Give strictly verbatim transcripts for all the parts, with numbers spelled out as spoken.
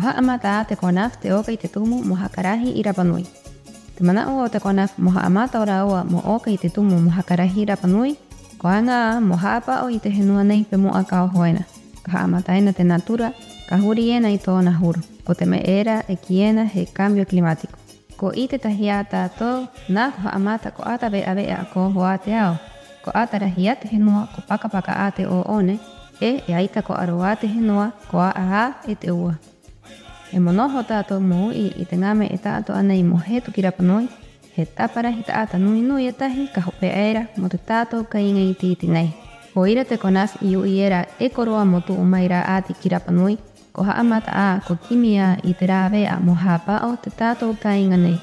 Ko ha'amata 'ā te CONAF te 'oka i te tumu mo haka rahi 'i Rapa Nui. Te mana'u o te CONAF mo ha'amata o rāua mo 'oka i te tumu mo haka rahi 'i Rapa Nui, ko aŋa 'ā mo hāpa'o i te henua nei pe mu'a ka oho ena, ka ha'amata ena te natura, ka huri ena i tō'ona huru, ko te me'e era e kī ena he cambio climático. Ko 'ite tahi 'ā tātou, nā ko ha'amata ko 'ata ve'a-ve'a ko oho 'ā te ao, ko 'ata rahi 'ā te henua, ko paka-paka 'ā te 'ō'one, 'e e ai tako'a rō 'ā te henua, ko a'a 'ā e te 'ua. 'E mo noho tātou mo u'i i te ŋā me'e ta'ato'a nei mo hetu ki Rapa Nui, he tapa rahi ta'ata nui-nui e tahi ka hope'a era mo te tātou kāiŋa 'iti-'iti nei. 'O ira te CONAF i u'i era e ko roa mo tu'u mai rā 'ati ki Rapa Nui, ko ha'amata 'ā, ko kimi 'ā i te rāve'a mo hāpa'o te tātou kāiŋa nei.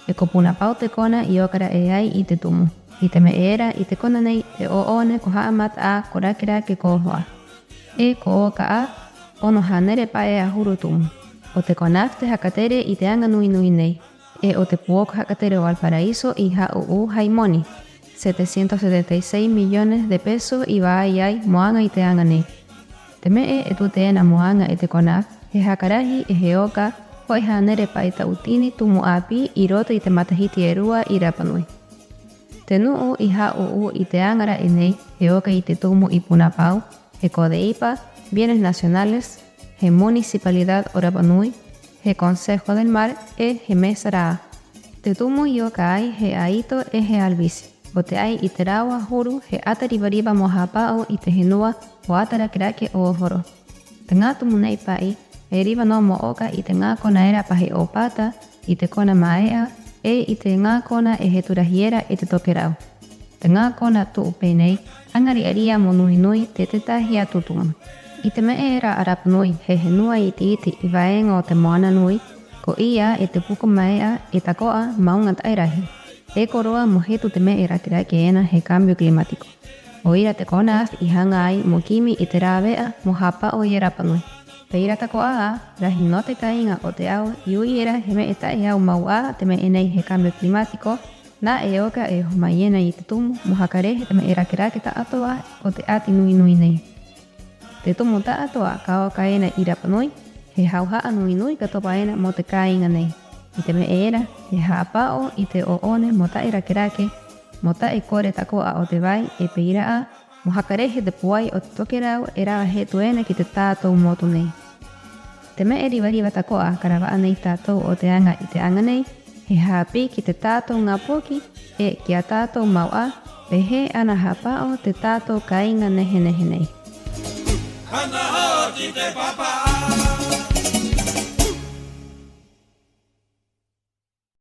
'E ko Puna Pau te kona i 'oka ra'e ai i te tumu. 'I te me'e era, 'i te kona nei, te 'ō'one ko ha'amata 'ā ko rake-rake ko oho 'ā. 'E ko 'oka 'ā, ono hānere pae 'ahuru tumu. 'O te CONAF te haka tere i te aŋa nui-nui nei. 'E 'o te pū'oko haka tere o Valparaíso i hā'ū'ū hai moni, setecientos setenta y seis millones de pesos i va'ai ai mo aŋa i te aŋa nei. Te me'e e tute ena mo aŋa e te CONAF, he haka rahi 'e he 'oka ho'e hānere pae ta'utini tumu 'āpī 'i roto i te matahiti e rua 'i Rapa Nui. Te nu'u i hā'ū'ū i te aŋa ra'e nei, he 'oka i te tumu 'i Puna Pau, he CODEIPA, Bienes Nacionales, he Municipalidad o Rapa Nui, he Consejo del Mar 'e he MESA rā. Te tumu i 'oka ai he 'aito 'e he albizia, 'o te ai i te rāua huru he 'ata riva-riva mo hāpa'o i te henua, 'o 'ata rake-rake o oho rō. Te ŋā tumu nei, pa'i, e riva nō mo 'oka i te ŋā kona era pa he 'ōpata, i te kona mā'ea, 'e i te ŋā kona e hetu rahi era e te tokerau. Te ŋā kona tu'u pē nei, aŋa ri'a-ri'a mo nui-nui te tētahi atu tumu. 'I te me'e era a Rapa Nui, he henua 'iti-'iti i vāeŋa o te moana nui, ko 'ī 'ā e te puku mā'ea e tako'a ma'uŋa ta'e rahi. E ko roa mo hetu te me'e rake-rake ena he cambio climático. 'O ira te CONAF i haŋa ai mo kimi i te rāve'a mo hāpa'o i a Rapa Nui. Pē ira tako'a 'ā, rahi nō te kāiŋa o te ao i u'i era he me'e ta'e au mau 'ā te me'e nei he cambio climático, nā e 'oka e oho mai ena i te tumu mo haka rehe te me'e rake-rake ta'ato'a o te 'ati nui-nui nei. Te tumu ta'ato'a ka 'oka ena 'i Rapa Nui, he hauha'a nui-nui ka topa ena mo te kāiŋa nei. 'I te me'e era, he hāpa'o i te 'ō'one mo ta'e rake-rake, mo ta'e kore tako'a o te vai, 'e pē ira 'ā, mo haka rehe te pūai o te tokerau e rava hetu ena ki te tātou motu nei. Te me'e riva-riva tako'a ka rava'a nei tātou o te aŋa i te aŋa nei, he hāpī ki te tātou ŋā poki, 'e ki a tātou mau 'ā, pē hē ana hāpa'o te tātou kāiŋa nehe-nehe nei. Ana hō ki te papa